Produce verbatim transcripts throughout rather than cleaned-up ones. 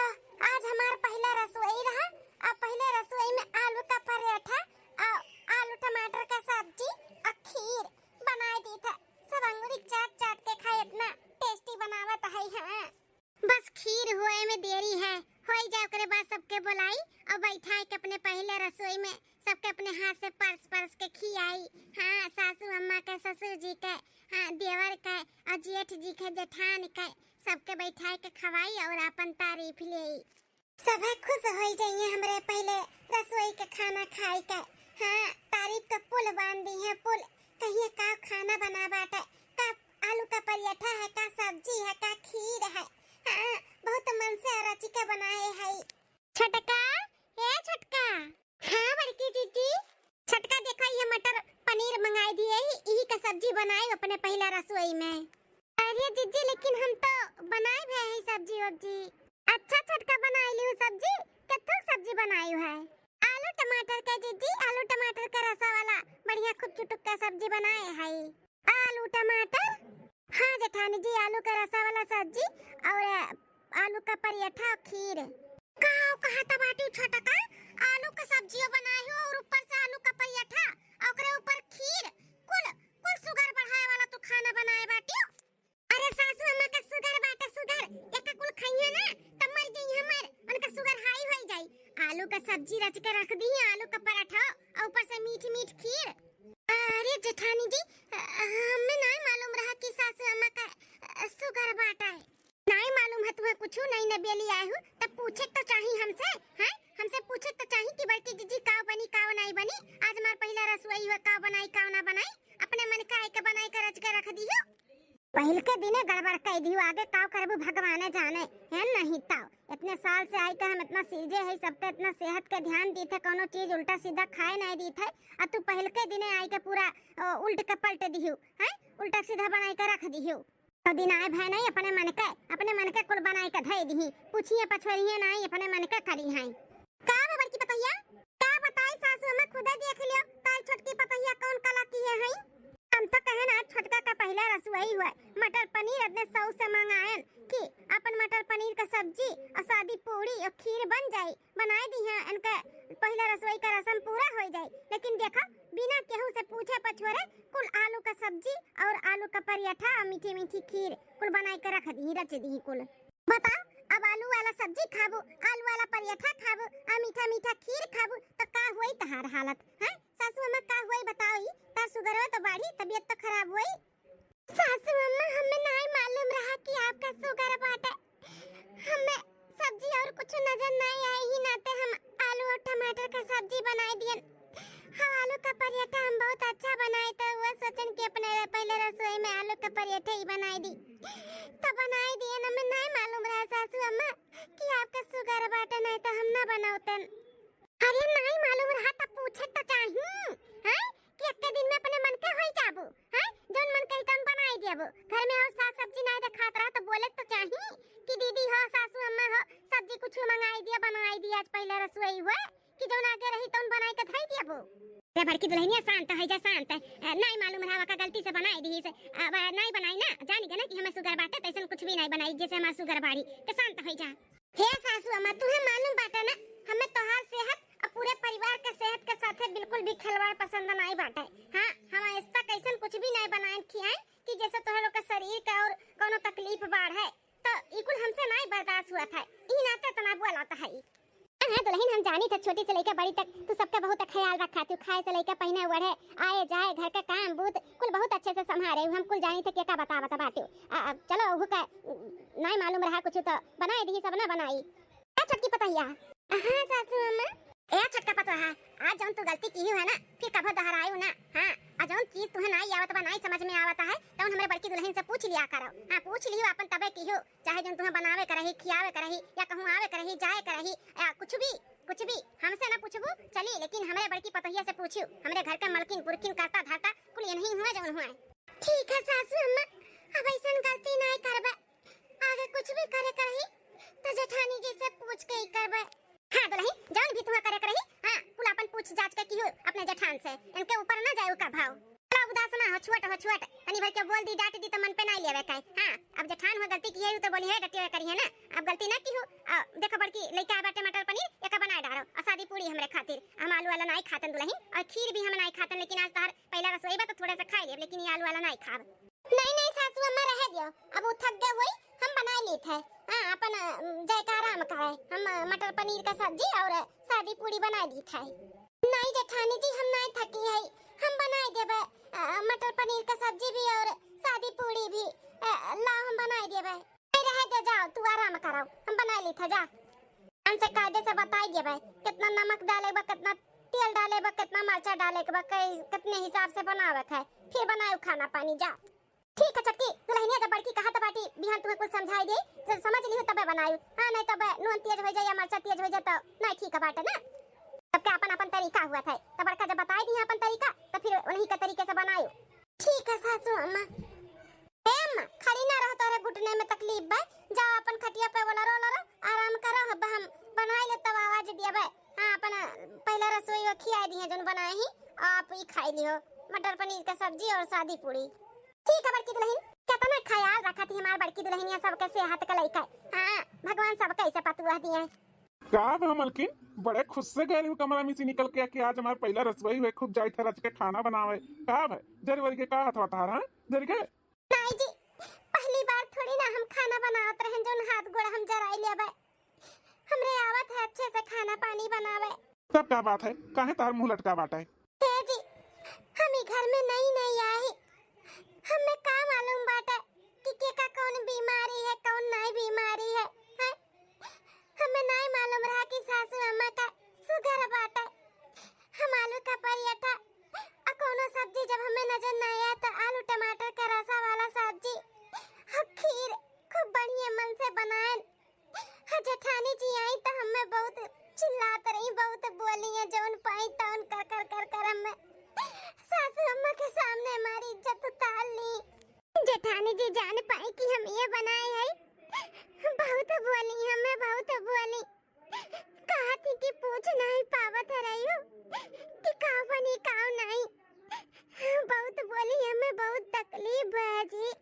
तो आज हमार पहिला रसोई रहा, और पहिला रसोई में आलू का पराठा और आलू टमाटर का सब्जी और खीर बनाए दी था। सब अंगुरी चाट चाट के खाए, इतना टेस्टी बनावत है। हाँ, बस खीर होए में देरी है, होई जाए ओकरे बाद सबके बोलाई और बैठाए के अपने पहिला रसोई में, सबके अपने हाथ से परस परस के खियाई। हाँ, सासू अम्मा के, ससुर जी के, हाँ, देवर के और जेठ जी के, जेठान के, सबके बैठाए के खवाई और आपन तारीफ लेई। सभे खुश होई जाइए हमरे पहिले रसोई के खाना खाई के। हाँ, तारीफ के पुल बांध दी है, पुल। कहिए का खाना बना बाटे, का आलू का पराठा है, का सब्जी है, का खीर है। हाँ, बहुत मन से रच के बनाए है। छोटका, ए छोटका। हाँ बड़की जीजी। छोटका देखो, ये मटर पनीर मंगाई दिए ही, इही का सब्जी बनाए अपने पहिला रसोई में। अरे जीजी, लेकिन हम तो बनाए भे ही सब्जी वब्जी। अच्छा छोटका, बनाई लियो सब्जी। कथक सब्जी बनाई है? आलू टमाटर का जीजी, आलू टमाटर का रसा वाला बढ़िया खूब चुटुक का सब्जी बनाए है। आलू टमाटर? हाँ जेठानी जी, आलू का रसा वाला सब्जी और आलू का पराठा और खीर। का कहा था बाटी छोटका, आलू का सब्जियों बनाए हो और ऊपर से आलू का पराठा और ओकरे ऊपर खीर। कुल, कुल शुगर बढ़ाए वाला तू खाना बनाए बाटी। अरे सासू अम्मा का शुगर बाटे, शुगर। एका कुल खइहे ना, तब मर जाई हमर, उनका शुगर हाई होई जाई। आलू का सब्जी रच के रख दी, आलू का पराठा और ऊपर से मीठ मीठ खीर। अरे जेठानी जी, अ, हमें नाई मालूम रहा कि सासू अम्मा का, अ, शुगर बाटे। नाई मालूम है तुम्हें कुछ, नई नबेली आए हो, तब पूछे तो चाही हमसे, हैं? हमसे पूछे तो चाही कि बड़की जीजी काव बनी, काव नाई बनी। आज हमार पहिला रसोई हुआ, काव बनाई, काव ना बनाई, अपने मन का आए के बनाई के रच के रख दी हो। पहिल के दिने गड़बड़ कई दियो, आगे काव करबू भगवाने जाने। है नहीं ताव, इतने साल से आई के हम इतना सीजे है, सबके इतना सेहत के ध्यान दी थे, कोनो चीज उल्टा सीधा खाए नहीं दी थे, आ तू पहिल के दिने आई के पूरा, अ, उल्ट के पलट दियो, हैं? उल्टा सीधा बनाई के रख दियो। तो दिन आए भय नहीं अपने मन के, अपने मन के कुल बनाई के धई दिही, पूछिए पछोरिए नहीं, अपने मन के करी हैं। का बे बड़की पतोहिया? का बताई सासू, हमें खुदे देख लियो, तार छोटकी पतोहिया कौन कला किए हैं। हम तो कहे ना, छोटका का पहिला रसोई हुआ, मटर पनीर इतने सौ से मंगायन कि अपन मटर पनीर का सब्जी और सादी पूड़ी और खीर बन जाई, बनाए दी है, इनका पहिला रसोई का रसम पूरा हो जाई। लेकिन देखा, बिना केहू से पूछे पछोरे कुल आलू का सब्जी और आलू का पराठा और मीठी मीठी खीर कुल बनाए के रख दी, रच दी कुल। बताओ, अब आलू वाला सब्जी खाबू, आलू वाला पराठा खाबू, आ मीठा मीठा खीर खाबू, तो का होई तहार हालत, हैं? सासू अम्मा, का होई बताओ, ई तार सुगरवा तो बाढ़ी, तबीयत तो खराब होई। सासू अम्मा, हमें नाई मालूम रहा कि आपका सुगर बाटे। हमें सब्जी और कुछ नजर नाई आई, ही नाते हम आलू और टमाटर का सब्जी बनाए दियन। हाँ, आलू का पराठा हम बहुत अच्छा बनाए, तो वो सोचन कि अपने पहले रसोई में आलू का पराठा ही बनाए दी, तो बनाए दियन। हमें नाई मालूम रहा सासू अम्मा कि आपका सुगर बाटे, नहीं तो हम ना बनौतन। अरे नाई मालूम रहा तब पूछे तो चाही, हैं? कि एक्के दिन में अपने मन के होई जाबू, हैं? जौन मन कही तौन बनाई देबू। घर में और साग सब्जी नाई देखात रहा तो बोले तो चाही कि दीदी हो, सासू अम्मा हो, सब्जी कुछ मंगाई दिया, बनाई दिया, आज पहले रसोई हुए कि जौन आगे रही तौन बनाई के धई देबू। रे बड़की दुल्हनिया, शांत है जा, शांत है। अ, नाई मालूम रहा का गलती से बनाई दी से, अब नाई बनाई ना, जानी गए ना कि हमें सुगर बाटे, तैसन कुछ भी नाई बनाई जैसे हमार सुगर बाड़ी। तो शांत है जा। हे सासू अम्मा, तुहे मालूम बाटे ना, हमें तोहार सेहत और पूरे परिवार के सेहत के साथे बिल्कुल भी खिलवाड़ पसंद नाई बाटे। हाँ, हम ऐसा कैसन कुछ भी नाई बनाए खियाए कि जैसे तोहरे लोग के शरीर का और कोनो तकलीफ बाढ़े, तो ई कुल हमसे नाई बर्दाश्त हुआ था, ई नाते तना बोला था। अरे दुल्हन, हम जानी थे छोटी से लेके बड़ी तक तू सबका बहुत ख्याल रखा, तू खाए से लेके पहने ओढ़े, आए जाए, घर का काम बूत कुल बहुत अच्छे से संभारे, हम कुल जानी थे के का बता बता बाटू। आ, आ, चलो, ओहू का नाई मालूम रहा कुछ तो बनाए दी, सब ना बनाई। ए छोटकी पतोहिया। हाँ सासू अम्मा। ए छोटका पतोहा, आज जौन तू गलती किहू है ना, फिर कभो दोहरायू ना। हाँ, आ जौन चीज तुहे नाई आवत बा, नाई समझ में आवत है, तौन हमरे बड़की दुल्हन से पूछ लिया करो। हाँ, पूछ लियो अपन तबे किहू, चाहे जौन तुहे बनावे करही, खियावे करही, या कहूँ आवे करही, जाए करही, या कुछ भी, कुछ भी हमसे ना पूछबू चली, लेकिन हमरे बड़की पतोहिया से पूछियो। हमरे घर के मलकिन पुरखिन करता धरता कुल यही हुए जौन हुए। ठीक है सासू अम्मा, अब ऐसन गलती नाई करबे। आगे कुछ भी करे करही तो जेठानी जी से पूछ के ही करबे। हाँ दुल्हन, जौन भी तुहा करे करही, हाँ, कुल अपन पूछ जांच के किहू अपने जेठान से, इनके ऊपर ना जाए का भाव। चला उदास ना हो, छोट हो छोट, तनी भर के बोल दी, डांट दी तो मन पे नाहीं लेवे काई। हाँ, अब जेठान हो गलती किहे तो बोलिहैं, डटियो करिहैं ना। अब गलती ना किहू। आ, देखो बड़की लइका बाटे मटर पनीर, एका बनाए डारो, और सादी पूड़ी हमरे खातिर। हम आलू वाला नाहीं खातन दुलहिन, और खीर भी हम नाहीं खातन, लेकिन आज तोहार पहिला रसोई बा तो थोड़ा सा खाई लेब, लेकिन ये आलू वाला नाहीं खाब। नहीं, नहीं सासू अम्मा, रहे दियो, अब उ थक गए होई, हम बनाए लीत है। हाँ, अपन, अ, जाए का आराम करे, हम, अ, मटर पनीर का सब्जी और सादी पूड़ी बनाए दीत है। नहीं जेठानी जी, हम नहीं थकी है, हम बनाए देबे, अ, मटर पनीर का सब्जी भी और सादी पूड़ी भी, अ, ला हम बनाए देबे। नहीं रहे दे, जाओ तू आराम करो, हम बनाए लीत है, जा। हमसे कायदे से बताई देबे, कितना नमक डाले बा, कितना तेल डाले बा, कितना मरचा डाले के बा, कै-, कितने हिसाब से बनावे के है, फिर बनाए खाना पानी, जा। ठीक है छोटकी दुलहिनिया, जब बड़की कहत बाटी, बिहान तुहे कुल समझाई दे, जब समझ लिहू तबे बनायू। हाँ, नहीं तब नून तेज हो जाए या मरचा तेज हो जाए तो नहीं ठीक बाटे ना। सबके अपन अपन तरीका हुआ था, तो बड़का जब बताई दी अपन तरीका तो फिर उन्हीं के तरीके से बनायू। ठीक है सासू अम्मा। ए अम्मा, खड़ी ना रहो, तोरे घुटने में तकलीफ बा, जाओ अपन खटिया पे वो लरो लरो, आराम करो। अब हम बनाई ले तब आवाज दिया बा। हाँ, अपन पहला रसोई वो खिया दी है जोन बनाए ही, आप ही खाई लियो मटर पनीर का सब्जी और सादी पूड़ी। ठीक है बड़की दुलहिन, कितना ख्याल रखत ही हमार बड़की दुलहिनिया, सबके सेहत का लइका। हाँ, भगवान सबके ऐसे पतुआ दिए। का भा मलकिन, बड़े खुश से गए रहू कमरा में से निकल के कि आज हमार पहिला रसोई हुए, खूब जाई थे रच के खाना बनावे। का भा, जरी वरी के का हथवा तहार, हाँ? जरी के? नहीं जी, पहली बार थोड़ी ना हम खाना बनावत रहन, जोन हाथ गोड़ हम जराई लेबे। हमरे आवत है अच्छे से खाना पानी बनावे। तब का बात है, काहे तार मुंह लटका बाटे? हे जी, हम ई घर में नई नई आई, हमें का मालूम बाटे कि केका कौन बीमारी है, कौन नाई बीमारी है, हैं? हमें नाई मालूम रहा कि सासू अम्मा का सुगर बाटे। हम आलू का पराठा आ कौनो सब्जी जब हमें नजर ना आया तो आलू टमाटर का रसा वाला सब्जी, हाँ, खीर खूब बढ़िया मन से बनाएन। हाँ, जेठानी जी आई तो हमें बहुत चिल्लात रही, बहुत बोली है, जौन पाई तौन कर कर कर कर हमें सासू अम्मा के सामने हमारी इज्जत उतार ली। जेठानी जी जान पाई कि हम ये बनाए है, बहुत बोली, हमें बहुत बोली, कहा थी कि पूछ नहीं पावत है रही हो कि का बनी का नहीं, बहुत बोली, हमें बहुत तकलीफ है जी।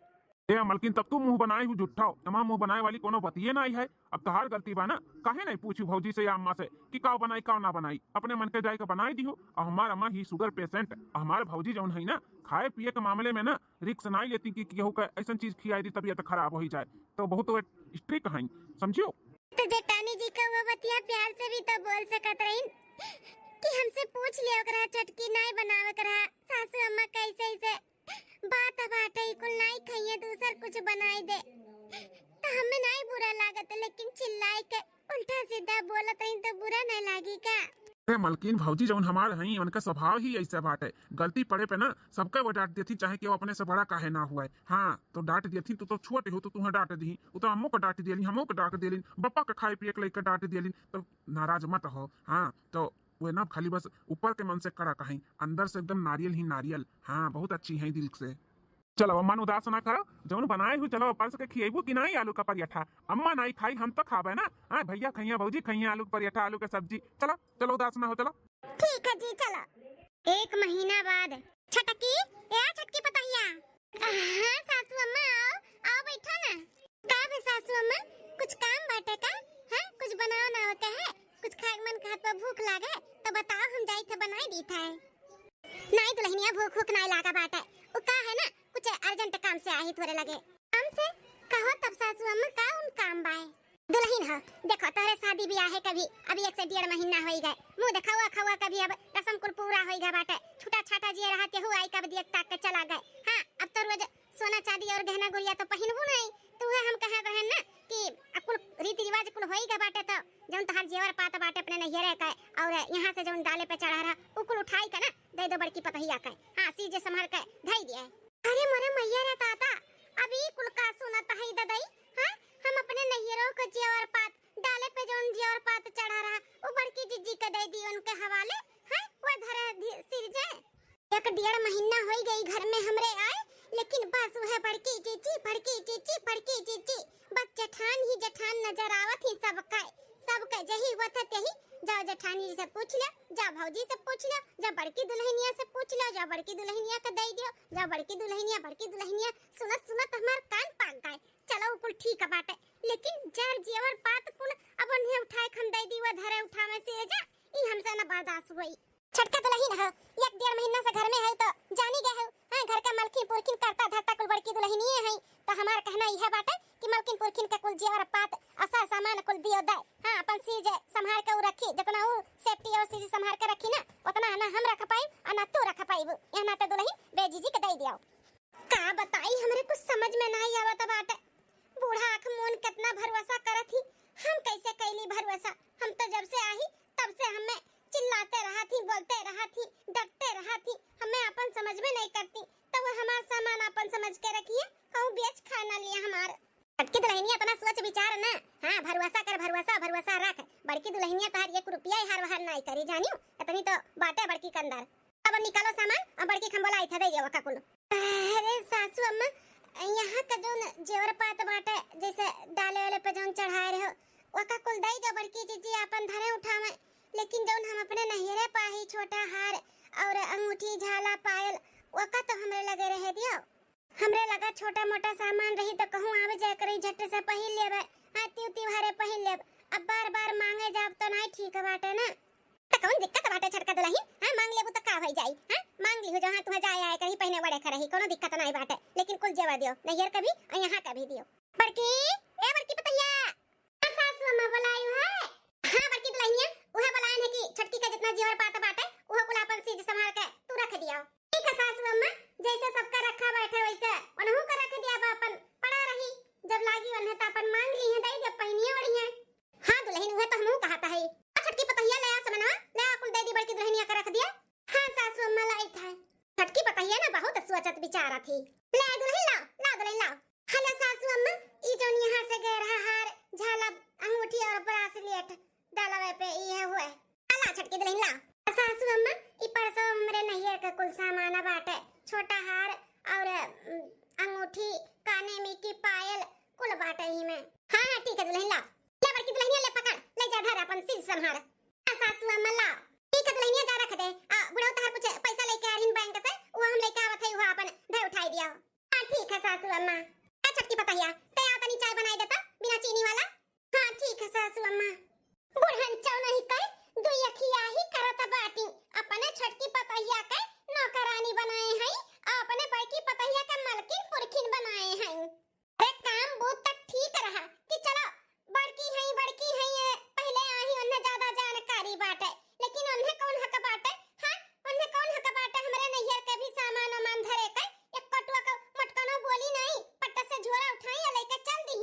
ए मलकिन, तब तू मुंह बनाए हूँ झूठा हो, एमा मुंह बनाए वाली कोनो बतिये नाई है। अब तहार गलती बा ना, काहे नहीं पूछू भौजी से या अम्मा से कि का बनाई का ना बनाई, अपने मन के जाए के बनाई दिहू। और हमार अम्मा ही सुगर पेशेंट, हमार भौजी जौन है ना, खाए पिए के मामले में ना रिस्क नाई लेती कि केहू का ऐसन चीज खियाई दी तबीयत खराब हो ही जाए, तो बहुत स्ट्रिक्ट हैं, समझियो। तो जेठानी जी का वो बतिया प्यार से भी तो बोल सकत रही कि हमसे पूछ लिया ओकरा, चटकी नाई बनावे के रहा, सासू अम्मा कैसे ऐसे बात बाटे, ई कुल नाई खाइए, दूसर कुछ बनाई दे, तो हमें नाई बुरा लागत, लेकिन चिल्लाई के उल्टा सीधा बोलत रही तो बुरा नहीं लागी का? अरे मलकिन, भौजी जौन हमार हई, उनका स्वभाव ही ऐसा बाटे। गलती पड़े पे ना सबका वो डांट देती, चाहे कि वो अपने से बड़ा काहे ना हुआ है। हाँ, तो डांट देती, तू तो छोटे हो, तो तुम्हें डांट दी, वो तो अम्मो को डांट दियली, हमो को डांट दियली, बप्पा का खाए पिए के लेकर डांट दियली, तो नाराज मत हो। हाँ, तो वे ना खाली बस ऊपर के मन से कड़ा कहीं, अंदर से एकदम नारियल ही नारियल। हाँ, बहुत अच्छी है दिल से। चलो अम्मा, उदास ना करो, जौन बनाए हूँ, चलो परस के खिएबू कि नहीं आलू का पराठा? अम्मा नहीं खाई, हम तो खाबे ना। हाँ, भैया खइया, भौजी खइया आलू का पराठा, आलू के सब्जी। चलो, चलो उदास ना हो, चलो। ठीक है जी, चलो। एक महीना बाद। छटकी, ए छटकी पतहिया। हाँ सासू अम्मा, आओ, आओ बैठो ना। का बे सासू अम्मा, कुछ काम बाटे का? हाँ, कुछ बनाओ ना हो कहे, कुछ खाए के मन कहत बा, भूख लागे तो बताओ, हम जाई थे बनाई दी थे। नाई दुलहिनिया, भूख भूख नाई लागा बाटे, उ का है ना, कुछ अर्जेंट काम से आई थोरे लगे। हमसे कहो तब सासू अम्मा, का उन काम बाए? दुलहिन हो, देखो तोहरे शादी ब्याह है कभी, अभी एक से डेढ़ महीना होई गए, मुंह देखावा खावा कभी, अब रसम कुल पूरा होई गए बाटे, छूटा छाटा जिए रहा केहू आई कब दिए ताक के चला गए। हाँ, अब तो रोज सोना चांदी और गहना गुड़िया तो पहिनबू नहीं, तो उहे हम कहत रहन ना कि अब कुल रीति रिवाज कुल होई गए बाटे, तो जौन तहार जेवर पात बाटे अपने नैहरे के, और यहाँ से जौन डाले पे चढ़ा रहा, उ कुल उठाई के ना दे दो बड़की पतहिया के। हाँ, सीजे संभाल के धई दिए। अरे मोरे मैया रे दादा, अब ई कुल का सुनत हई ददई? हाँ, हम अपने नैहरों के जेवर पात, डाले पे जौन जेवर पात चढ़ा रहा, उ बड़की जिज्जी के दे दी उनके हवाले। हाँ, वो धरे धी-, सिरजे। एक डेढ़ महीना होई गई घर में हमरे आए, लेकिन बस वह बड़की जिज्जी, बड़की जिज्जी, बड़की जिज्जी, बस जेठान ही जेठान नजर आवत ही सबका। तब के जही होत है तेही, जाओ जेठानी जी से पूछ लो, जाओ भौजी से पूछ लो, जाओ बड़की दुल्हनिया से पूछ लो, जाओ बड़की दुल्हनिया के दे दियो, जाओ बड़की दुल्हनिया, बड़की दुल्हनिया। सुनत सुनत हमार कान पाक गए। चलो, उ कुल ठीक बाटे, लेकिन जर जेवर पात कुल अब उन्हें उठाए के हम दे दी, वो धरे उठावे से जा, ई हमसे न बर्दाश्त होई। छोटका दुल्हन हो, एक डेढ़ महीना से घर में है तो जानी गए हो, हाँ, घर का मलकिन पुरखिन करता धरता कुल बड़की दुल्हनिए है। तो हमार कहना यह बाटे कि मलकिन पुरखिन के कुल जेवर पात, असर सामान कुल दियो दे, हाँ, अपन चीज संभाल के उ रखी, जितना उ safety और चीज संभाल के रखी ना, उतना ना हम रख पाई और ना तू रख पाई। यह नाते दुल्हन बेजीजी के दे दियो। का बताई, हमरे कुछ समझ में नाई आवत बाटे। बूढ़ा आँख मून कितना भरोसा करत ही, हम कैसे कैली भरोसा? हम तो जब से आई तब से हमें चिल्लाते रहत ही, बोलते रहत ही, डटते रहत ही, हमें अपन समझ में नहीं करती, तब वो हमार सामान अपन समझ के रखिए, कहूँ बेच खा ना लिया हमार। छोटकी दुल्हनिया इतना सोच विचार ना, हाँ, भरोसा कर, भरोसा, भरोसा रख। बड़की दुल्हनिया तहार एक रुपया हार वहार नाई करी, जानियो, इतनी तो बाटे बड़की के अंदर। अब निकालो सामान, अब बड़की के हम बोलाई थे, दे दियो ओका कुल। अरे सासू अम्मा, यहाँ का जौन जेवर पात बाटे, जैसे डाले वाले पे जौन चढ़ाए रहो, ओका कुल दे दो बड़की जीजी, आपन धरे उठावे। लेकिन जौन हम अपने नैहरे पाही छोटा हार और अंगूठी, झाला, पायल, ओका तो हमरे लगे रहे दियो। हमरे लगा छोटा मोटा सामान रही तो कहूँ आवे जाए करी, झट से पहिन लेबे, आती उती भरे पहिन लेब। अब बार बार मांगे जाब तो नाई ठीक बाटे ना। त कौन दिक्कत बाटे छोटका दुल्हन? हाँ, मांग लेबू त का होई जाई? हाँ, मांग लिहू, जहाँ तुहाँ जाए आए कहीं पहिने ओढ़े के रही, कोनो दिक्कत नाई बाटे। लेकिन कुल जेवर दियो, नैहर के भी और यहाँ के भी दियो। बड़की, ए बड़की पतैया। हाँ सासू अम्मा, बुलायु है? हाँ बड़की दुल्हनिया, उहे बुलायन है कि छोटकी का जितना जेवर पात बाटे, उहे कुल आपन चीज संभाल के तू रख दिया। ठीक है सासू अम्मा, जैसे सबका रखा बैठे वैसे उनहू का रख दिया बा, अपन पड़ा रही, जब लागी उन्हें त अपन मांग ली है, दे दिया, पहिनिए ओढ़ी है। हाँ दुल्हन, उहे तो हमहू कहत है। आ छोटकी पतोहिया ले आ समनवा, ले आ कुल दे दी बड़की दुल्हनिया के रख दिया। हाँ सासू अम्मा लाइत है। छोटकी पतोहिया ना बहुत सोचत विचारत ही। ले आ दुल्हन लाओ, लाओ दुल्हन लाओ। हेलो सासू अम्मा, ई जौन यहाँ से गए रहा हार, झाला, अंगूठी और bracelet डालवे पे ई है हुए। ला छोटकी दुल्हन ला। सासू अम्मा, ई परसों हमरे नैहर के कुल सामान बाटे, छोटा हार और, उम, अंगूठी, काने में की पायल, कुल बाटे ही में। हाँ, हाँ, ठीक है दुल्हन ला। ले बड़की दुल्हनिया ले पकड़, ले जा धर अपन चीज संभार। हाँ, सासू अम्मा ला। ठीक है दुल्हनिया जा रख दे। आ, बुढ़ऊ तहार कुछ पैसा लेके आ रही बैंक से, वो हम लेके आवत है, वो अपन धर उठाई दिया। हाँ, ठीक है सासू अम्मा। आ छोटकी पतोहिया, ते आ तनी चाय बनाई देता, बिना चीनी वाला। हाँ, ठीक है सासू अम्मा। बुढ़न चौनही कर दुई अखिया ही करत बाटी, अपने छोटकी पतोहिया के नौकरानी बनाए हैं, आ अपने बड़की पतोहिया के मलकिन पुरखिन बनाए हैं। अरे काम बूत तक ठीक रहा कि चलो बड़की हैं, बड़की हैं, ये पहले आही, उन्हें ज्यादा जानकारी बाटे, लेकिन उन्हें कौन हक बाटे? हाँ, उन्हें कौन हक बाटे हमरे नैहर के भी सामान वामान धरे के? एक कटुआ का मटकनो बोली नहीं, पट्टा से झोरा उठाई और लेके चल दी।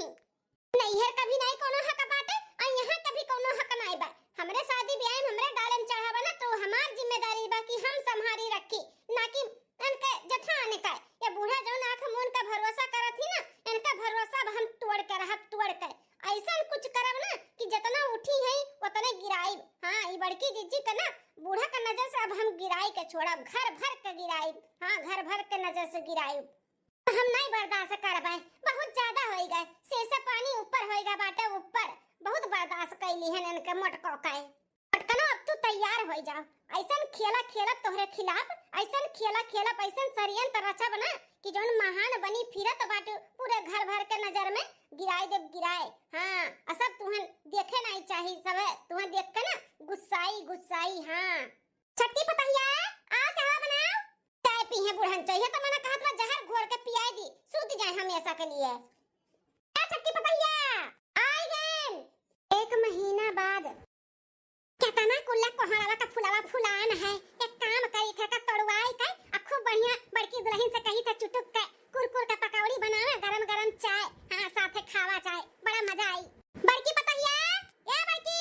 नैहर का भी नाई कोनो हक बाटे, आ यहाँ का भी कोनो हक नाई बा। हमरे शादी ब्याह में हमरे डाले में चढ़ावा ना, तो हमार जिम्मेदारी बा कि हम संभारी रखी, ना कि इनके जेठान का। ये बूढ़ा जौन आँख मून का भरोसा करत ही ना, इनका भरोसा अब हम तोड़ के रहब, तोड़ के। ऐसन कुछ करब ना कि जितना उठी है, उतने गिराइब। हाँ, ई बड़की जिज्जी का ना, बूढ़ा का नजर से अब हम गिराई के छोड़ब, घर भर के गिराइब। हाँ, घर भर के नजर से गिराइब। हम नहीं बर्दाश्त करबे, बहुत ज्यादा होई गए, से से पानी ऊपर होई गए बाटे ऊपर, बहुत बर्दाश्त कैली हन इनके मोटको के। मोटकनो अब तू तैयार होई जाओ, ऐसन खेला खेलब तोहरे खिलाफ, ऐसन खेला खेलब, ऐसन षड्यंत्र रचब ना कि जौन महान बनी फिरत बाटे पूरे घर भर के नजर में गिराई देब गिराए। हाँ, आ सब तुहन देखे नहीं चाही, सब तुहन देख के ना गुस्साई गुस्साई। हाँ, छोटकी पतोहिया, आओ चाह बनाओ। चाय पीहे बुढ़न, चाहिए तो मना कहत बा, जहर घोर के पियाई दी, सूत जाए हमेशा के लिए। ए छोटकी पतोहिया, आई गेन। एक महीना बाद। केतना कुल्ला कोहड़वा का फुलवा फुलान है, एक काम करी थे का तोड़वाई के, आ खूब बढ़िया बड़की दुल्हन से कही थे चुटुक के कुरकुर के पकौड़ी बनावे, गरम गरम चाय, हाँ साथे खावा चाय, बड़ा मजा आई। बड़की पतोहिया, ए बड़की।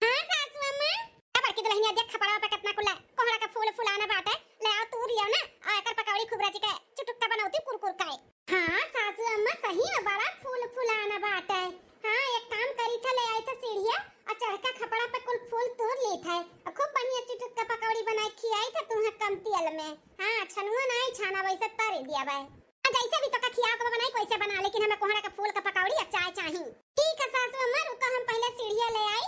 हाँ सासू अम्मा। ए बड़की दुल्हनिया देख खपड़वा पे कितना कुल्ला कोहड़ा का फूल फुलाना बाटे, ले आओ तूर लियो ना, और एकर पकौड़ी खूब रची के चुटुक्का बनौती कुरकुर के। हाँ सासू अम्मा सही में बड़ा फूल फुलाना बाटे। हाँ एक काम करी था, ले आई था सीढ़िया और चढ़ के खपड़ा पे कुल फूल तूर ली था और खूब बढ़िया चुटुक्का पकौड़ी बनाई खियाई था तुम्हें कम तेल में। हाँ छनुआ नहीं छाना वैसे तरी दिया बाय। जैसे भी तोका खियाव के बनाई, वैसे बना, लेकिन हमें कोहड़ा के फूल के पकौड़ी आ चाय चाही। ठीक है सासू अम्मा, रुको हम पहले सीढ़िया ले आई,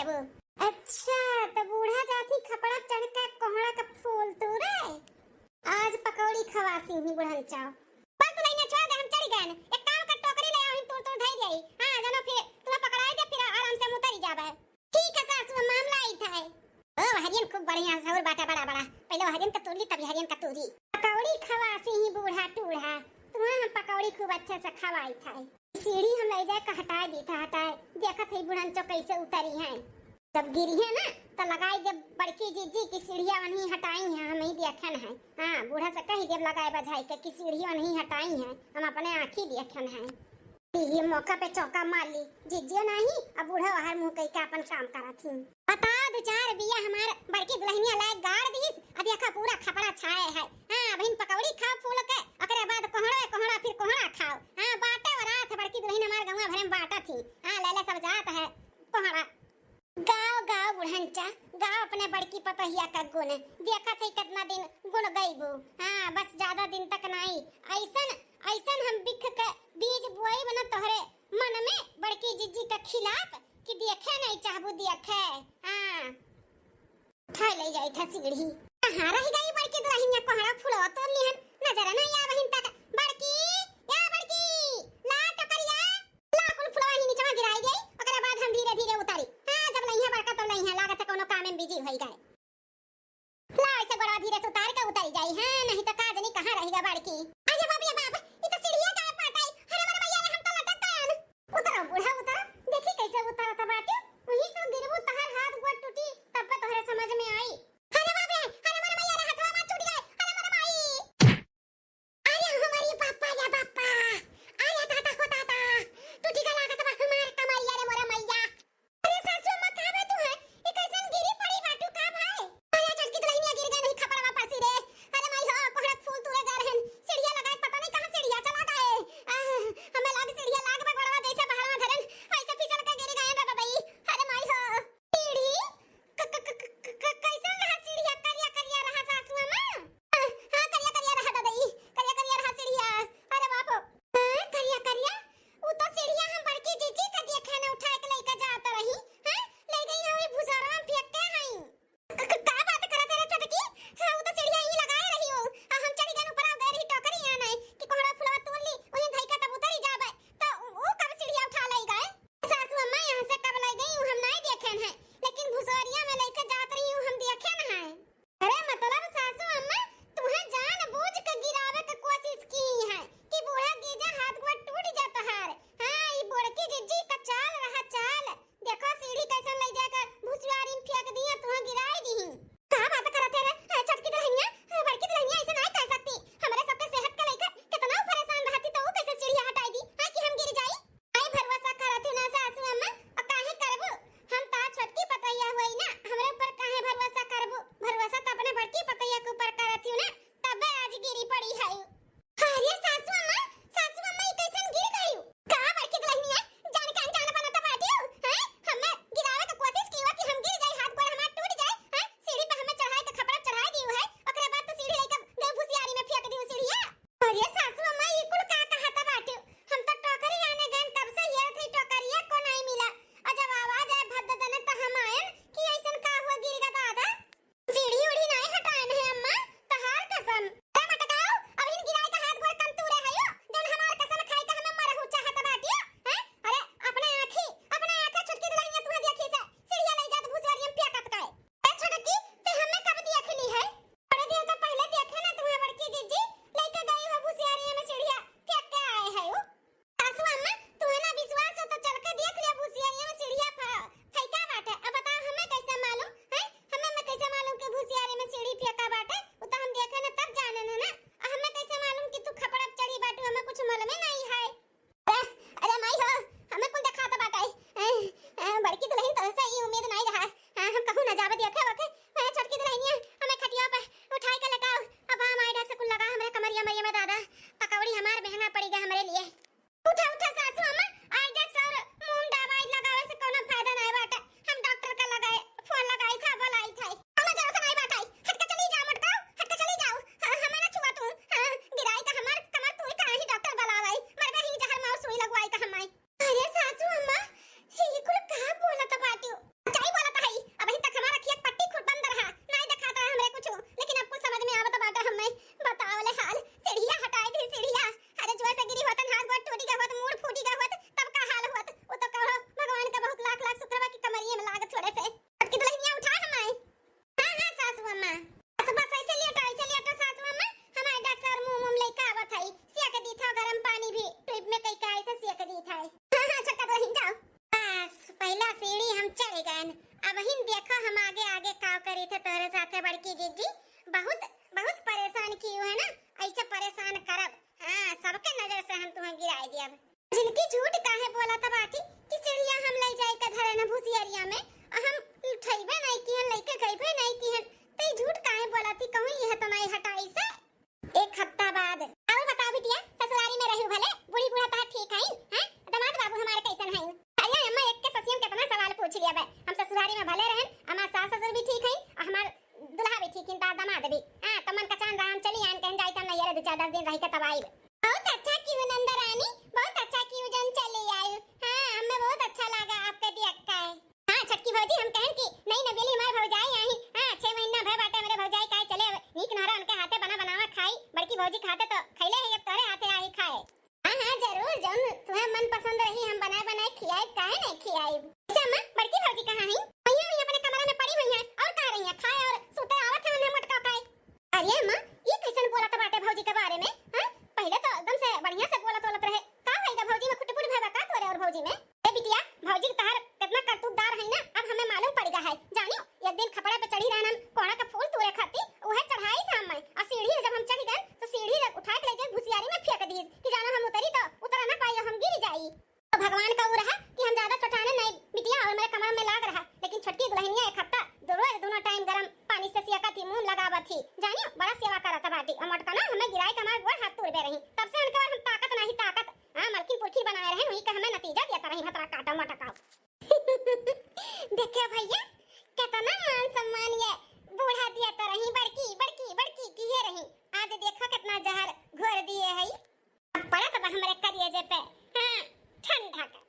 अच्छा, त बूढ़ा जात ही खपड़ा चढ़ के कोहड़ा का फूल तूरे। आज पकौड़ी खवासी ही बुढ़न चाव। बस दुलहिनिया छोड़ दे, हम चढ़ गए। एक काम कर, टोकरी ले आओ, हम तूर तूर धई देई। हाँ, जनो फिर तुम्हें पकड़ाई दे, फिर आराम से हम उतरी जाबे। ठीक है सासू, हम मामला आई था। ओ, हरियन खूब बढ़िया सौर बाटा बड़ा बड़ा। पहले हरियन का तूरी, तभी हरियन का तूरी। पकौड़ी खवासी ही बूढ़ा टूढ़ा। तुम्हें हम पकौड़ी खूब अच्छे से खवाई था। सीढ़ी हम ले जाए के हटाए दी था, हटाए। देखत है बुढ़न चो कैसे उतरी हैं। जब गिरी है ना, तो लगाई देब बड़की जीजी की सीढ़िया वहीं हटाई हैं, हम ही देखन है। हाँ, बूढ़ा से कही देब लगाए बजाई के कि सीढ़ी वहीं हटाई हैं, हम अपने आँखी देखन है। ये मौका पे चौका मार ली, जीजियो नहीं, अब बूढ़ा बाहर मुँह कही के अपन काम करत ही। बताओ, दो चार बिया हमार बड़की दुलहिनिया लायक गाड़ दिहिस, अब देखा पूरा खपड़ा छाए है। हाँ, अबहिन पकौड़ी खाओ फूल के, ओकरे बाद कोहड़ा, कोहड़ा फिर कोहड़ा खाओ। हाँ, बाटे वरात बड़की दुलहिन हमार गौवा भरे में बाटत ही। हाँ, ले ले सब जात है कोहड़ा। गाओ, गाओ बुढ़न चा, गाओ अपने बड़की पतोहिया का गुण। देखत है कितना दिन गुण गईबू। हाँ, बस ज्यादा दिन तक नाई। ऐसन, ऐसन हम बिख के बीज बोई बना तोहरे मन में बड़की जीजी के खिलाफ कि देखे नहीं चाहबू देखे। हाँ, उठा ले जाई था सीढ़ी। कहाँ रह गई बड़की दुलहिनिया, कोहड़ा फुलवा तोड़ लिहन, नजर नहीं आवहिन तक। बड़की, या बड़की, ला टोकरिया। ला, कुल फुलवा ही नीचवा गिराई देई, ओकरे बाद हम धीरे-धीरे उतारी। हाँ, जब लइहे बड़का तब लइहे, लागत है कौनो काम में busy होई गए। ला, ऐसे गोड़वा धीरे से उतार के उतारी जाई, हाँ, नहीं तो का जनी कहाँ रहिगा बड़की। अरे बाप रे बाप, ई तो सीढ़िया गाय पाटाई। अरे मोरे मैया रे, हम तो लटक गयन। उतरो बूढ़ा, उतरो, देखी कैसे उतरत बाटे। वहीं से गिरबू, तहार हाथ गोड़ टूटी, तब पे तोहरे समझ में आई। अरे बाप रे, अरे मोरे मैया रे, हथवा मार छूट गए। अरे मोरे माई। हाँ, गिराए दिया। झिलकी झूठ काहे बोलत बाटी कि सीढ़िया हम लइ जाए के धरे न भुसियरिया में, आ हम उठइबे नहीं किहन, लइके गइबे नहीं किहन, त ई झूठ काहे बोलती, कहूँ यह तो नहीं हटाई से। एक हफ्ता बाद। और बताओ बिटिया, ससुरारी में रहू भले, बूढ़ी बूढ़ा तहार ठीक हईन, हैं? दामाद बाबू हमारे कैसन हईन? अरे अम्मा, एक के ससियन कितना सवाल पूछ लिया बे। हम ससुरारी में भले रहन, हमार सास ससुर भी ठीक हईन, और हमार दुल्हा भी ठीक हईन, तार दामाद भी। हाँ, तो मन का चांद राम चली आन, कहीं जाई त हम नैहरे दो चार दस दिन रह के तब आइब। बहुत अच्छा किहू नंद रानी, बहुत अच्छा किहू जन चली आयु। हाँ, हमें बहुत अच्छा लगा आपके दियक्का है। हाँ छोटकी भौजी, हम कहन कि नई नवेली हमार भौजाई आई। हाँ, छह महीना भय बाटे हमरे भौजाई का आए चले, अब नीक नहरा उनके हाथे बना बनावा खाई। बड़की भौजी के हाथे तो खैले है, अब तोरे हाथे आई खाए। हाँ हाँ जरूर, जौन तुम्हें मन पसंद रही हम बनाए बनाए खियाई, काहे नहीं खियाई। अच्छा अम्मा, बड़की भौजी कहाँ है? वहीं वहीं अपने कमरा में पड़ी हुई है, और कहाँ रही है? खाए और सूते आवत है उन्हें मोटका खाए। अरे अम्मा, ये कैसन बोलत बाटे भौजी के बारे में? हाँ, पहले तो एकदम से बढ़िया से बोलत बोलत रहे, का भइगा भौजी में, खुटपुट भइबा का तोरे और भौजी में? ए बिटिया, भौजी के तहार कितना करतूतदार है ना, अब हमें मालूम पड़ गया है। जानियो, एक दिन खपड़ा पे चढ़ी रहन हम कोहड़ा के फूल तोड़े खातिर, उहे चढ़ाई था हमें, और सीढ़ी जब हम चढ़ गए तो सीढ़ी उठा के ले जाए भुसियारी में फेंक दी कि जानो हम उतरी तो उतरा ना पाई, हम गिर जाई। तो भगवान का उ रहा कि हम ज्यादा चोटाने नहीं बिटिया, और मेरे कमर में लाग रहा, लेकिन छोटकी दुल्हनिया एक हफ्ता दो रोज दोनों टाइम गरम पानी से सियका थी, मुंह लगावत थी, जानियो बड़ा सेवा करत बाटी। और मोटका ना हमें गिराई के हमार गोड़ हाथ तोड़बे रही, तब से उनके बाद हम ताकत नहीं ताकत। हाँ, मलकिन पुरखी बनाए रहे, वही का हमें नतीजा दिया तरही भतरा काटा मोटका। देखे भैया, कितना मान सम्मान ये बूढ़ा दिया तरही, बड़की बड़की बड़की किहे रही, आज देखो कितना जहर घोर दिए है। अब पड़त बा हमरे करियजे पे, हाँ, ठंडा का।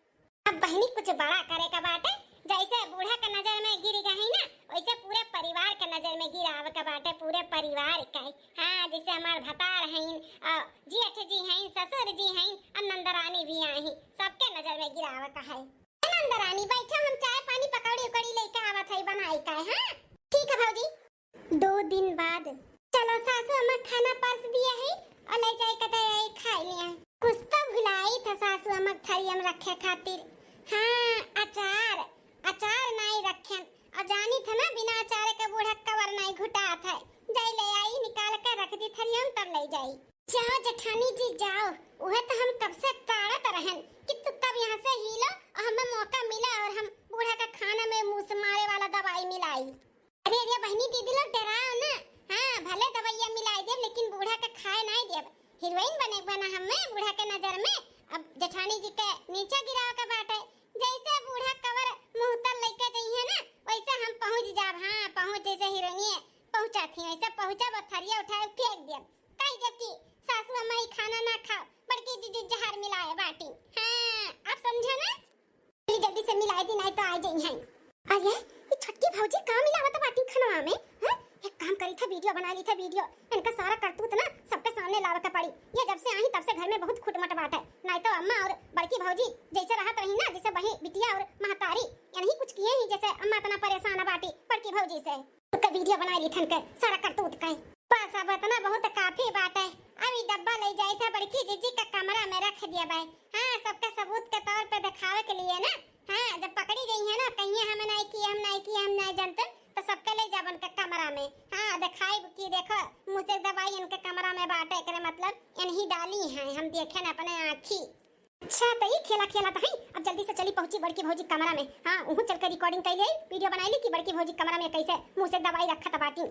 अब बहिनी कुछ बड़ा करे का बाटे, जैसे बूढ़ा के नजर में गिर गई ना, वैसे पूरे परिवार के नजर में गिरावे का बाटे, पूरे परिवार के। हाँ, जैसे हमार भतार हईन, अ, जेठ जी हईन, ससुर जी हईन, और नंदरानी भी आई, सबके नजर में गिरावे का है। ए नंदरानी, बैठो, हम चाय पानी पकौड़ी उकौड़ी लेके आवत है बनाई का, हाँ? ठीक है भौजी। दो दिन बाद। चलो सासू अम्मा खाना परस दिए है और ले जाए के दे आई खाए लिया। कुछ तो भुलाई था सासू अम्मा के थरिया में रखे खातिर। हाँ, अचार, अचार नाई रखेन। और जानी था ना, बिना अचार के बूढ़ा कवर नाई घुटात है। जाई ले आई, निकाल के रख दी थरिया में, तब ले जाई। जाओ जेठानी जी जाओ, उहे तो हम कब से ताड़त रहन कि तू कब यहाँ से हिलो और हमें मौका मिला और हम बूढ़ा का खाना में मुँह से मारे वाला दवाई मिलाई। अरे, अरे बहिनी, दीदी लोग डराओ ना। हाँ, भले दवाइया मिलाई देब, लेकिन बूढ़ा के खाए नाई देब। हीरोइन बने के बा ना हमें बूढ़ा के नजर में। अब जेठानी जी के नीचे गिरावे के बाटे। जैसे बूढ़ा कवर मुँह तर लेके जइहे ना, वैसे हम पहुँच जाब। हाँ, पहुँच जैसे हीरोइनिये पहुँचा थी, वैसे पहुँचब और थरिया उठाए फेंक देब। कह देब कि सासू अम्मा ई खाना ना खाओ, बड़की जीजी जहर मिलाए बाटी। हाँ, अब समझे ना? जल्दी जल्दी से मिलाए दी, नाई तो आ जाई हैं। अरे, ये छोटकी भौजी का मिलावत बाटी खनवा में, हैं? एक काम करी था, वीडियो बना ली था, वीडियो। इनका सारा करतूत ना सबके सामने लावे के पड़ी। ये जब से आई तब से घर में बहुत खुटमट बाटे। नाई तो अम्मा और बड़की भौजी जैसे रहत रही ना, जैसे बही बिटिया और महतारी, यही कुछ किए ही जैसे अम्मा इतना परेशान बाटी बड़की भौजी से। तो का वीडियो बना ली थन के सारा करतूत का। बस अब इतना बहुत काफी बाटे। अब ई डब्बा ले जाई था बड़की जीजी के कमरा में रख दिया बाय। हाँ, सबके सबूत के तौर पे दिखावे के लिए ना। हाँ, जब पकड़ी गई है ना, कहिए हम नहीं किए, हम नहीं किए, हम नहीं जानते, तो सबके ले जाब उनके कमरा में। हाँ, दिखाई कि देखो, मुँह से दवाई इनके कमरा में बाटे, एकरे मतलब इन्हीं डाली हैं, हम देखे ना अपने आँखी। अच्छा, तो ई खेला खेला तो है। अब जल्दी से चली पहुँची बड़की भौजी कमरा में। हाँ, उहू चल के रिकॉर्डिंग कर ले, वीडियो बनाई ली कि बड़की भौजी कमरा में कैसे मुँह से दवाई रखत बाटी।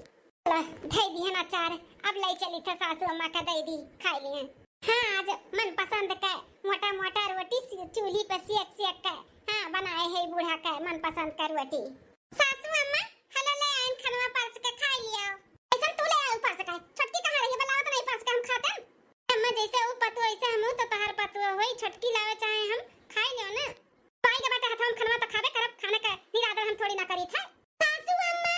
ला, धई दिहन अचार, अब ले चली थे सासू अम्मा का दे दी, खाई लिहन। हाँ, आज मनपसंद का मोटा मोटा रोटी सी-, चूल्ही पे सेक सेक के, हाँ, बनाए है बूढ़ा का मनपसंद का रोटी। सासू अम्मा, हलो ले आइन खनवा परस के खाई लियो। ऐसन तू ले आउ परस के, छोटकी कहाँ रही है, बुलावत नहीं परस के हम खाते। अम्मा, जैसे ऊ पतुआ, वैसे हमहू तो तोहार पतुआ होई, छोटकी लावे चाहे हम खाई लियो ना। पाई के बाटे हथवा में खनवा तो खाबे करब, खाने के निरादर हम थोड़ी ना करी थे। सासू अम्मा,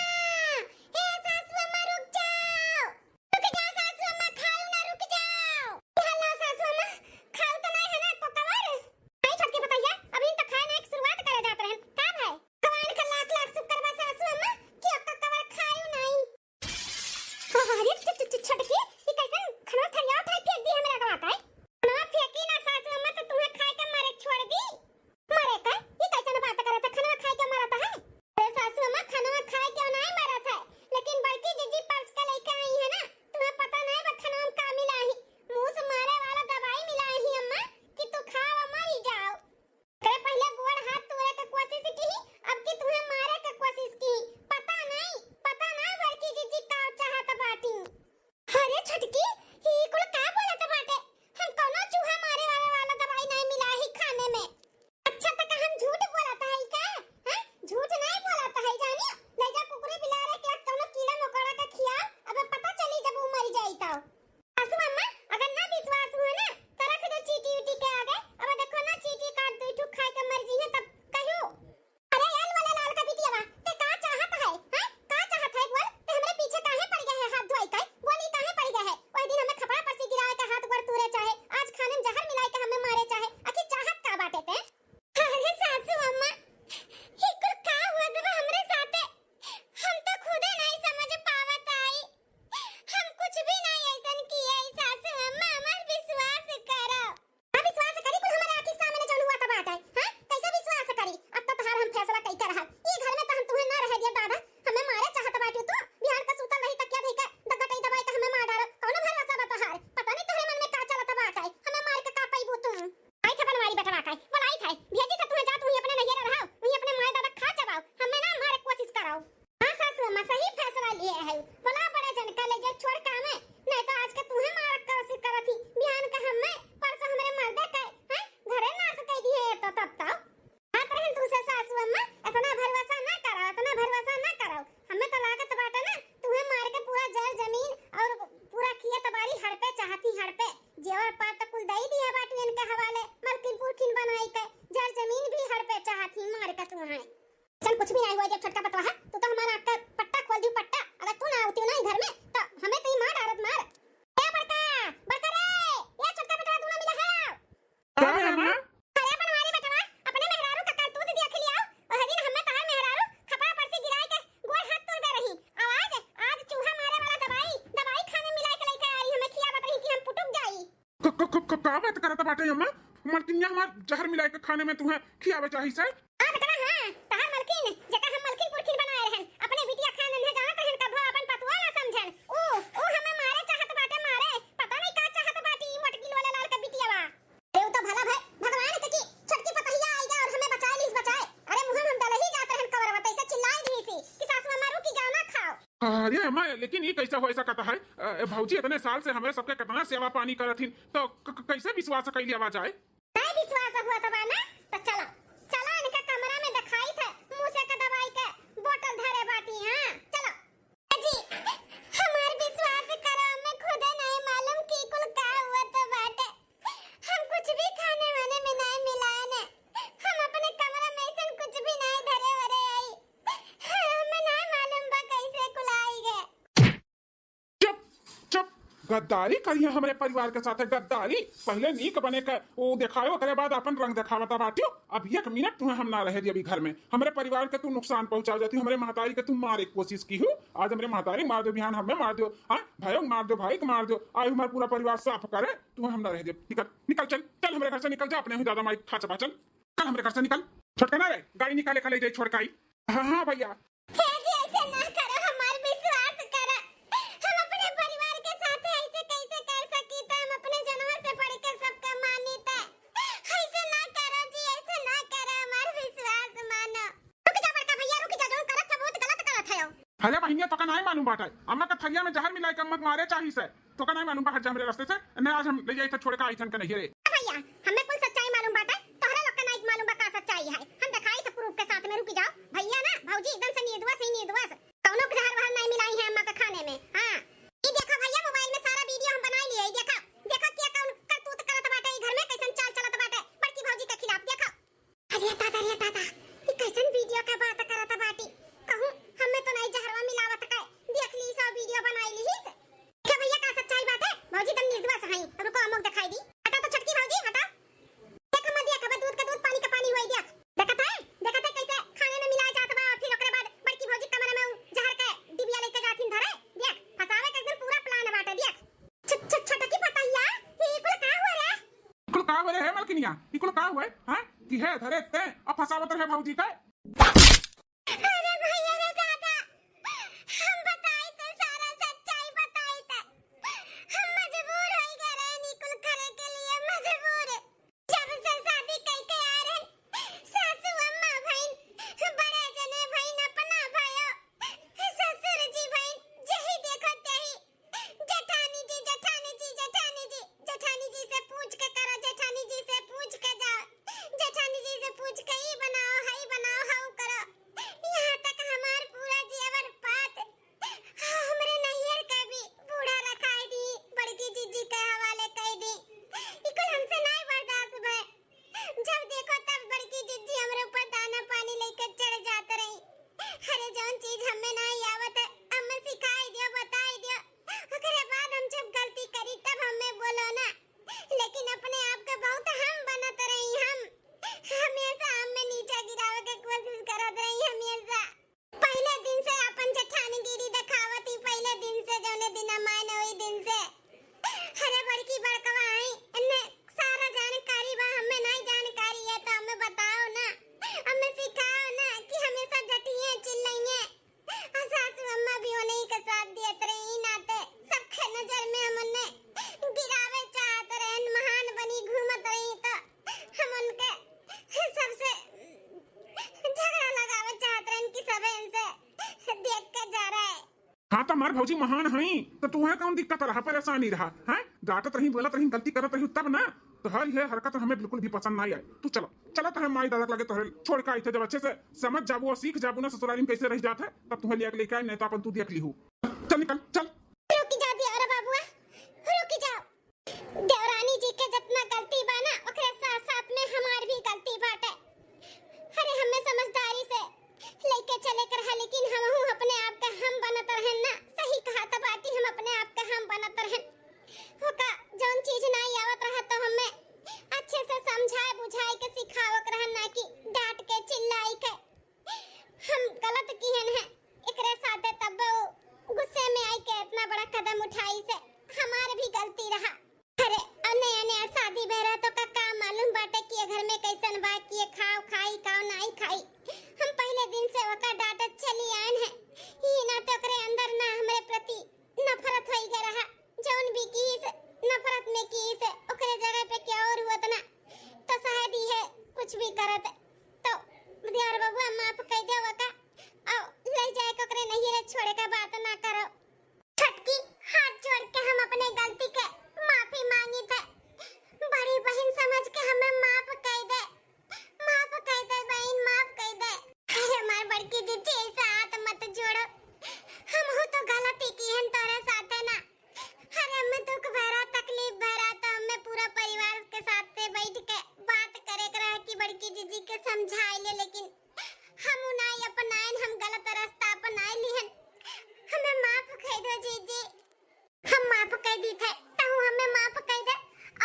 हे सासू अम्मा, रुक जाओ, रुक जाओ सासू अम्मा, खाओ ना, रुक जाओ। हल्ला सासू अम्मा, खाओ तो नहीं है ना एको कवर? नहीं छोटकी पतोहिया, अभी तो खाए ना एक शुरुआत करे जात रहन। का भाई? भगवान का लाख लाख शुक्र बा सासू अम्मा कि एको कवर खाओ नहीं। अरे, छ-, छ-, छ-, छोटकी, ई कैसन खनवा थरिया उठाए फेंक दी हमरा के बात है? खनवा फेंकी ना सासू अम्मा, तो तुम्हें खाए के मारे छोड़ दी। मारे का? ई कैसन बात करत है? खनवा खाए के मारत है? अरे सासू अम्मा, क-, का बात करत बाटे अम्मा? मलकिनिया हमार जहर मिलाए के खाने में तुहें खियावे चाहिस है? हाँ बेटवा, हाँ, तहार मलकिन, जेका हम मलकिन पुरखिन बनाए रहन, अपने बिटिया खान नन्हे जानत रहन, कभो अपन पतुआ ना समझन। ऊ, ऊ हमें मारे चाहत बाटे, मारे। पता नहीं का चाहत बाटी ई मोटकी लोले लाल के बिटियावा। अरे ऊ तो भला भय भगवान के कि छोटकी पतहिया आई गया और हमें बचाए लीस, बचाए। अरे मुँह में हम डलही जात रहन कवरवा, तैसे चिल्लाई दी सी कि सासू अम्मा रुकी जाओ ना खाओ। अरे अम्मा, लेकिन ई कैसे हो सकत है? अ, भौजी इतने साल से हमें सबके कितना सेवा पानी करत हिन, तो क-, क-, कैसे विश्वास कैली आवा जाए? नहीं विश्वास हुआ तबा ना, तो चलो, चलो इनके कमरा में दिखाई थे, मुँह से का दवाई के बोतल धरे बाटी, हाँ, चलो। जी, हमार विश्वास करो, हमें खुदे नहीं मालूम कि कुल का हुआ तो बाटे। हम कुछ भी खाने वाने में नहीं मिलाए ने। हम अपने कमरा में ऐसन कुछ भी नहीं धरे वरे आई। हमें नहीं मालूम बा कैसे कुल आई गए। चुप, चुप, गद्दारी करिए हमरे परिवार के साथ, गद्दारी। पहले नीक बने के वो दिखाओ, ओकरे बाद अपन रंग दिखावता बाटियो। अब एक मिनट तुहें हम ना रहे दी अभी घर में। हमरे परिवार के तू नुकसान पहुंचा जाती, हमरे महतारी के तू मारे के कोशिश की हूँ। आज हमरे महतारी मार दो, बिहान हमें मार दो, हाँ, भाइयों मार दो, भाई के मार दो, आज हमारा पूरा परिवार साफ करे, तुहें हम ना रहे दी। निकल, निकल, चल, चल हमरे घर से निकल जा, अपने ही दादा माई खा चबा, चल, चल हमरे घर से निकल। छोटका ना रे, गाड़ी निकाले, खा ले जाए छोड़ के आई। हाँ, हाँ भैया। हे जी, ऐसे ना करो, हमार विश्वास करा। हम अपने परिवार के साथ ऐसे कैसे कर सकी? तो हम अपने जनवा से बढ़ के सबका मानी थे। ऐसे ना करो जी, ऐसे ना करो, हमार विश्वास मानो। रुक जा बड़का भैया, रुक जा, जौन करत सब बहुत गलत करत है। अरे बहिनिया, तोका नाहीं मालूम बाटे, अम्मा के थरिया में जहर मिलाए के अम्मा के मारे चाहिस है। तोका नाहीं मालूम बा, हट जा हमरे रास्ते से, नहीं आज हम ले जाई थे छोड़ के आई थन के नहीं रे। ए भैया, हमें कुल सच्चाई मालूम बाटे, तोहरे लोग के नाहीं मालूम बा का सच्चाई है। हम दिखाई थे proof के साथ में, रुकी जाओ। भैया ना, भौजी एकदम से निर्दोष ही निर्दोष, कौनो जहर वहर नाहीं मिलाई है अम्मा के खाने में। हाँ, ई देखो भैया, mobile में सारा video हम बनाई लिए, ई देखो, देखो क्या कौन करतूत करत बाटे ई घर में, कैसन चाल चलत बाटे बड़की भौजी के खिलाफ, देखो। अरे दादा, अरे दादा, ई कैसन video के बात करत बाटी? कहूँ हमें तो नाहीं जहरवा मिलावत के, देख ली सब video बनाई ली ही। देखा भैया का सच्चाई बाटे, भौजी तुम निर्दोष हई। रुको अम्मा के दिखाई दी। हटा तो छोटकी भौजी, हटा। देख अम्मा, देख, अब दूध का दूध, पानी का पानी हुआ, देख। देखत है, देखत है कैसे खाने में मिला जात बा, फिर ओकरे बाद बड़की भौजी कमरे में उ जहर के डिबिया लेके जाथिन धरे। देख, फंसावे के एकदम पूरा plan बाटे, देख। छ-, छ-, छोटकी पतहिया, ई कुल का हुआ रे? ई कुल का हुआ रे, हे मलकिनिया? ई कुल का हुआ, हाँ? कि हे धरे ते, अब फंसावत रहे भौजी के। अरे भैया रे दादा, हम बताई तो सारा सच्चाई बताई तो हम मजबूर होई गए रहे ई कुल करे के लिए, मजबूर। जब से शादी कई के आ रहे, सासू अम्मा भईन, बड़े जने भईन, अपना भयो, ससुर जी भईन, जेही देखो तेही, जेठानी जी, जेठानी जी, जेठानी जी, जेठानी जी से पूछ के करो, जेठानी जी से पूछ के जाओ, जेठानी जी से पूछ के ई बनाओ, हई बनाओ, हऊ करो। यहाँ तक हमार पूरा जेवर पात हमरे नैहर के भी बूढ़ा रखाई दी, बड़की जिज्जी के हवाले कई दी। ई कुल हमसे नाहीं बर्दाश्त भय। जब देखो तब बड़की जिज्जी हमरे ऊपर दाना पानी लेके चढ़ जात रही। अरे जौन चीज हमें नाहीं आवत है, हमें सिखाई दियो, बताई दियो। ओकरे बाद हम जब गलती करी तब हमें बोलो ना। लेकिन अपने आप के बहुत हम बनत रही, हम हमेशा हमें नीचा गिरावे के कोशिश करत रही, हमेशा। पहिले दिन से अपन जेठानीगिरी देखावत ही, पहिले दिन से, जौने दिन अमायन ओही दिन से। अरे बड़की बड़कवा आई, इन्हें सारा जानकारी बा, हमें नाहीं जानकारी है तो हमें बताओ ना, हमें सिखाओ ना कि हमेशा डटिए चिल्लाइए। और सासू अम्मा भी उन्हीं के साथ दियत रही, ई नाते सबके नजर में हम उन्हें गिरावे चाहत रहन, महान बनी घूमत रही तो हम उनके सबसे झगड़ा लगावे चाहत रहन कि सबे इनसे देख के जा रहे। हाँ, तो हमार भौजी महान हई, तो तुहे कौन दिक्कत रहा, परेशानी रहा, हैं? डांटत रही, बोलत रही, गलती करत रही, तब ना। तो हर ये हरकत हमें बिल्कुल भी पसंद नाहीं आए। तू चलो, चलो, तोहरे माई दादा के लगे तोहरे छोड़ के आई थे, जब अच्छे से समझ जाबू और सीख जाबू ना ससुरारी में कैसे रह जात है, तब तुहे लेके लेके आए, नहीं तो अपन तू देख ली हूँ। चल निकल, चल। रुकी जाओ देवरा बाबुआ, रुकी जाओ। देवरानी जी के जितना गलती बा ना, ओकरे साथ साथ में हमार भी गलती बाटे। अरे हमें समझदारी से लेके चले के रहा, लेकिन हमहू अपने आप के हम बनत रहन ना, सही कहा त बाटी, हम अपने आप के हम बनत रहन। ओका जौन चीज नाहीं आवत रहा तो हमें अच्छे से समझाए बुझाए के सिखावक रहन, ना कि डांट के चिल्लाई के। हम गलत किहन है एकरे साथे, तब वो गुस्से में आई के करत, तो देवर बबुआ माफ कइ दे ओका, और ले जाए के ओकरे नैहरे छोड़े के बात ना करो। छोटकी, हाथ जोड़ के हम अपने गलती के माफी मांगी थे, बड़ी बहिन समझ के हमें माफ कइ दे, माफ कइ दे बहिन, माफ कइ दे। अरे हमार बड़की जीजी, ऐसा हाथ मत जोड़ो, हमहू तो गलती किहन तोरे साथे ना। अरे हमें दुख भरा, तकलीफ भरा, तो हमें पूरा परिवार के साथ से बैठ के बात करे के रहा कि बड़की जीजी के समझाए ले, लेकिन हम उ नाई अपनाइन, हम गलत रास्ता अपनाए लिहन। हमें माफ कइ दो जीजी। हम माफ कइ दी थे, तहू हमें माफ कइ दे।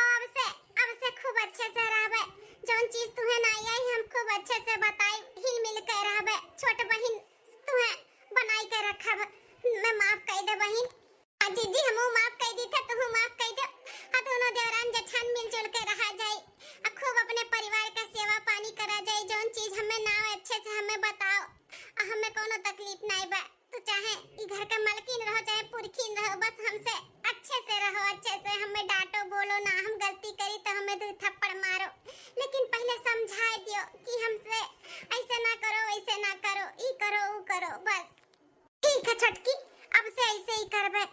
और अब से, अब से खूब अच्छे से रहबे। जौन चीज तुहे नाई आई, हम खूब अच्छे से बताई, हिल मिल के रहबे। छोट बहिन तुहे बनाई के रखब। मैं माफ कइ दे बहिन। आ जीजी, हमहू माफ कइ दी थे, तुहू माफ कइ दे। आ दोनों देवरान जेठान मिलजुल के रहा जाई। आ खूब अपने परिवार का सेवा पानी करा जाई। जौन चीज हमें ना आवे, अच्छे से हमें बताओ। आ हमें कौनो तकलीफ नाई बा। तू चाहे ई घर का मलकिन रहो, चाहे पुरखिन रहो, बस हमसे अच्छे से रहो, अच्छे से। हमें डांटो, बोलो ना, हम गलती करी तो हमें दो थप्पड़ मारो, लेकिन पहले समझाए दियो कि हमसे ऐसे ना करो, वैसे ना करो, ई करो, ऊ करो, बस। ठीक है छोटकी, अब से ऐसे ही करबे।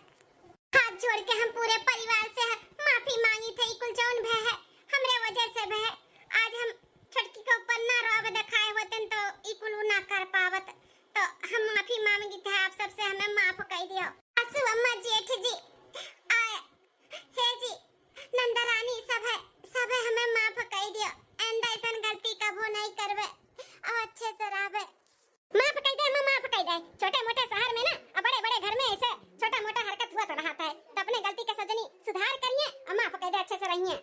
हाथ जोड़ के हम पूरे परिवार से ह-, माफी मांगी थे, ई कुल जौन भय है, हमरे वजह से भय है। आज हम छोटकी के ऊपर ना रोब दिखाए होतन तो ई कुल ना कर पावत। तो हम माफी मांगी थे आप सबसे, हमें माफ कइ दियो। सासू अम्मा, जेठ जी, आ, हे जी, नंदरानी, सब है, सब है, हमें माफ कइ दियो। आइंदा ऐसन गलती कबो नहीं करबे, अब अच्छे से रहबे। माफ कइ दे, अम्मा, माफ कइ दे। छोटे मोटे शहर में ना, और बड़े बड़े घर में ऐसे छोटा मोटा हरकत हुआ तो रहता है, तो अपने गलती के सजनी सुधार करिए और माफ कइ दे, अच्छे से रहिए।